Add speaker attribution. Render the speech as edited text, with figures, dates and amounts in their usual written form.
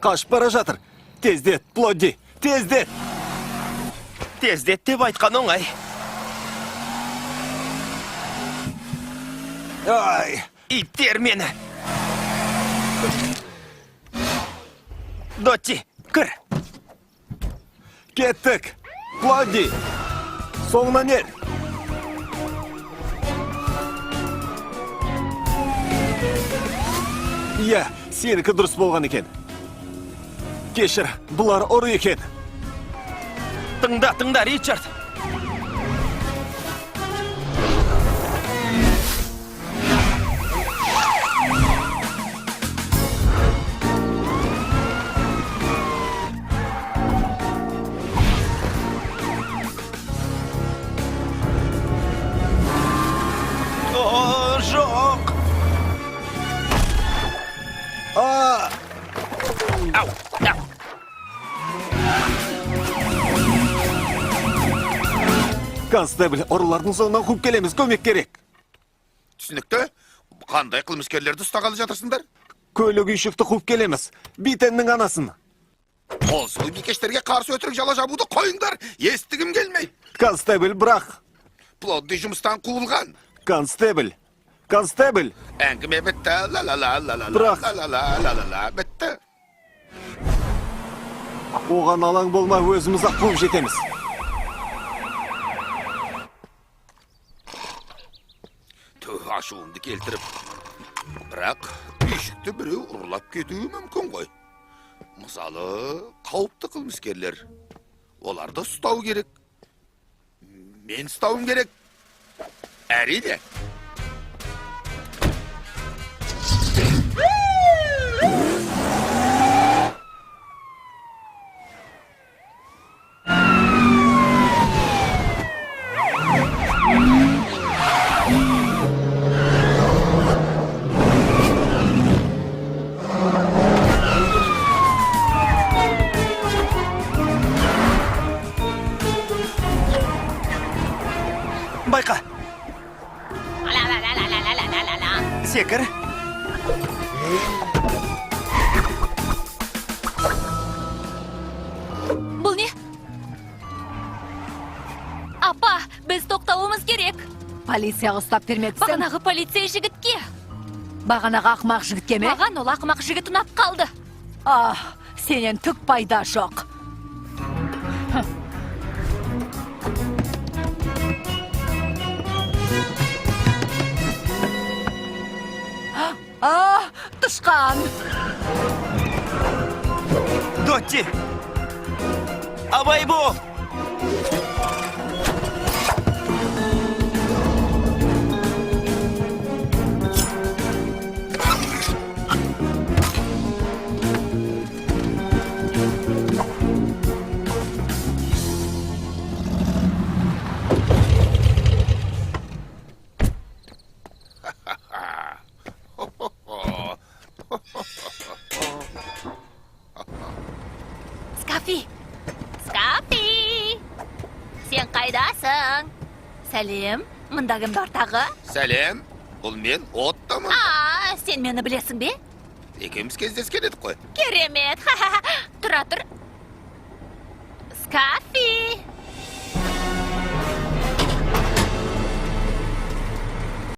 Speaker 1: Қашып бара жатыр. Тездет, Плодди, тездет!
Speaker 2: Тездет деп айтқан оңай.
Speaker 1: Ай!
Speaker 2: Иттер мені. Дотти, кір.
Speaker 1: Кеттік! Плодди! Соңынан ер! Иә, сенікі дұрыс болған екен. Кешір, бұлар ұры екен.
Speaker 2: Тыңда, тыңда, Ричард. О, жоқ.
Speaker 1: А!
Speaker 2: Ау, ау.
Speaker 1: Констебль, ұрылардың соңынан қуып келеміз, көмек керек.
Speaker 3: Түсінікті. Қандай қылмыскерлерді ұстағалы жатырсыңдар?
Speaker 1: Көлік үйшікті қуып келеміз. Битеннің анасын.
Speaker 3: Қолсыз бикештерге қарсы өтірік жала жабуды қойыңдар. Естігім келмейді.
Speaker 1: Констебль, бірақ.
Speaker 3: Плодди жұмыстан қуылған.
Speaker 1: Констебль. Констебль.
Speaker 3: Әңгіме бітті. Ла ла ла ла ла
Speaker 1: Бірақ-
Speaker 3: ла ла ла ла ла ла бітті.
Speaker 1: Оған алаң болма, өзіміз ақ қуып жетеміз.
Speaker 3: Тү, ашуымды келтіріп. Бірақ үйшікті біреу ұрлап кетуі мүмкін ғой. Мысалы, қауіпті қылмыскерлер. Оларды ұстау керек. Мен ұстауым керек. Әрине.
Speaker 2: Байқа. Секір.
Speaker 4: Бұл не? Апа, біз тоқтауымыз керек.
Speaker 5: Полицияға ұстап бермепсің.
Speaker 4: Бағанағы полицей жігітке.
Speaker 5: Бағанағы ақымақ жігітке ме?
Speaker 4: Маған ол ақымақ жігіт ұнап қалды.
Speaker 5: А, сенен түк пайда жоқ. А, тышқан!
Speaker 2: Дотти. Абай бол.
Speaker 4: Скафи! Скафи! Сен қайдасың? Сәлем, мында кім бар тағы?
Speaker 3: Сәлем. Бұл мен Оттомын.
Speaker 4: А, сен мені білесің бе?
Speaker 3: Екеуміз кездескен едік қой.
Speaker 4: Керемет! Тұра тұр. Скафи!